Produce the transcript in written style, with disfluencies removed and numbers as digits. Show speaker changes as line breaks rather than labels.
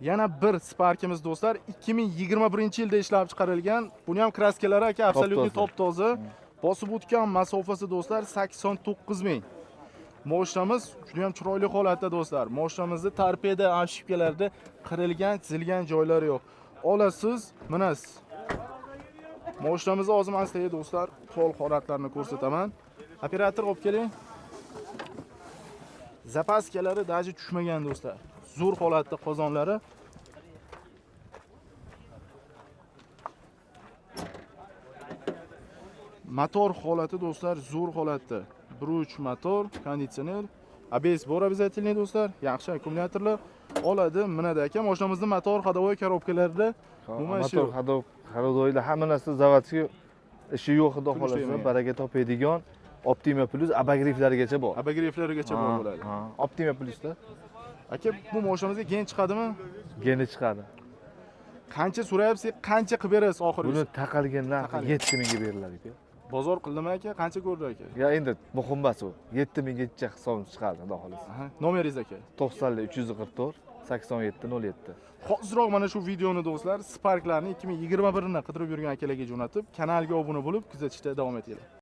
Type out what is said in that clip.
Yana bir Sparkimiz, do'stlar, 2021-yilda ishlab chiqarilgan. Buni ham краска lari, aka, абсолютно
Top-toza.
Top toza. Bosib o'tgan masofasi, do'stlar, 89 ming. Moshinamiz juda ham chiroyli holatda, do'stlar. Moshinamizda torpeda, обшивка larda qirilgan, chizilgan joylari yo'q. Olasiz, minasiz. Moshinamizni hozir man sizlarga, do'stlar, hol holatlarini ko'rsataman. Operator, olib keling. Запаска lari даже tushmagan, do'stlar. Zo'r holatda qozonlari. Motor holati, do'stlar, zo'r holatda. 1.3 motor, konditsioner, ABS bor обязательный, do'stlar. Yaxshi akkumulyatorlar oladi, minadi, aka. Mashinamizni motor, ходовой, коробка larida umuman ishi
Motor,
yo'q.
Ходовой da hamma narsa заводской, ishi yo'q, xudo
Pul
xohlasa,
ishlayman.
Baraka topadigan Optima Plus обогрев larigacha bor.
Обогрев larigacha bor bo'ladi.
Ha, Optima Plusda.
Aka, bu mashinamizga gen chiqadimi?
Geni chiqadi.
Qancha so'rayapsiz, qancha qilib berasiz oxirgi?
Buni taqalgan narxi
Taqalgan.
7000 ga beriladi, aka.
Bozor qildimi, aka? Qancha ko'rdi, aka?
Ya endi muhim emas u. 7000 gacha hisobim chiqadi, xudo xohlasa.
Aha, nomeringiz, aka?
90 344 87 07.
Hoziroq mana shu videoni, do'stlar, Sparklarni 2021 ni qidirib yurgan akalarga jo'natib, kanalga obuna bo'lib, kuzatishda davom etinglar.